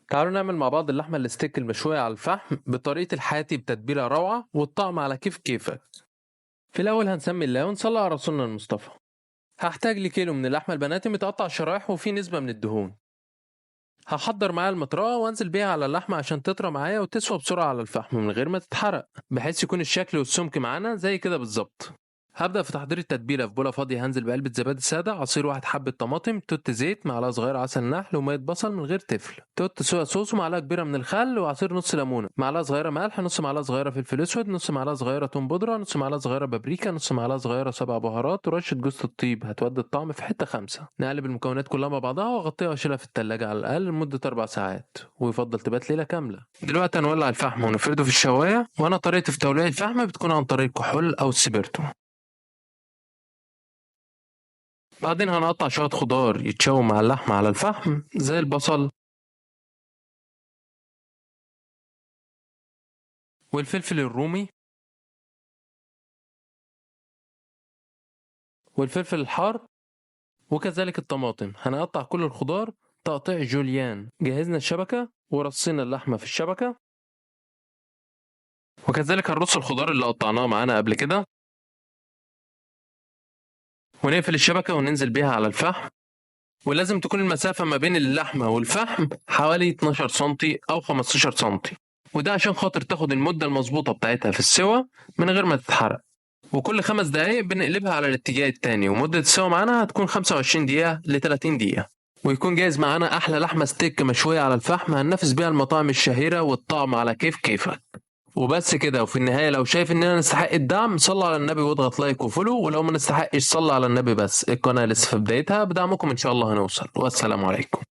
تعالوا نعمل مع بعض اللحمة الستيك المشوية على الفحم بطريقة الحاتي بتتبيلة روعة والطعم على كيف كيفك. في الأول هنسمي الله ونصلي على رسولنا المصطفى. هحتاج لكيلو من اللحمة البناتي متقطع شرايح وفيه نسبة من الدهون. هحضر معايا المطرقة وانزل بيها على اللحمة عشان تطرى معايا وتسوى بسرعة على الفحم من غير ما تتحرق، بحيث يكون الشكل والسمك معانا زي كده بالظبط. هبدأ في تحضير التتبيلة. في بولة فاضية هنزل بعلبة زبادي سادة، عصير 1 حبة طماطم، توت زيت، معلقة صغيرة عسل نحل، ومية بصل من غير تفل، توت صويا صوص، ومعلقة كبيرة من الخل، وعصير نص ليمونة، معلقة صغيرة ملح، نص معلقة صغيرة فلفل أسود، نص معلقة صغيرة توم بودرة، نص معلقة صغيرة بابريكا، نص معلقة صغيرة 7 بهارات، ورشة جوز الطيب هتودي الطعم في حتة 5. نقلب المكونات كلها مع بعضها واغطيها واشيلها في التلاجة على الأقل لمدة 4 ساعات، ويفضل تبات ليلة كاملة. دلوقتي هنولع الفحم ونفرده في الشواية، وأنا طريقتي في توليع الفحم بتكون عن طريق الكحول أو السبيرتو. بعدين هنقطع شوية خضار يتشووا مع اللحمة على الفحم زي البصل والفلفل الرومي والفلفل الحار وكذلك الطماطم. هنقطع كل الخضار تقطيع جوليان. جهزنا الشبكة ورصينا اللحمة في الشبكة، وكذلك هنرص الخضار اللي قطعناه معانا قبل كده، ونقفل الشبكة وننزل بيها على الفحم. ولازم تكون المسافة ما بين اللحمة والفحم حوالي 12 سنتي أو 15 سنتي، وده عشان خاطر تاخد المدة المظبوطة بتاعتها في السوى من غير ما تتحرق. وكل 5 دقايق بنقلبها على الاتجاه التاني، ومدة السوى معانا هتكون 25 دقيقة ل 30 دقيقة، ويكون جاهز معانا أحلى لحمة ستيك مشوية على الفحم هننافس بيها المطاعم الشهيرة والطعم على كيف كيفك. وبس كده. وفي النهاية لو شايف إننا نستحق الدعم صل على النبي واضغط like و follow، ولو ما نستحقش صل على النبي بس. القناة لسه في بدايتها، بدعمكم إن شاء الله هنوصل. والسلام عليكم.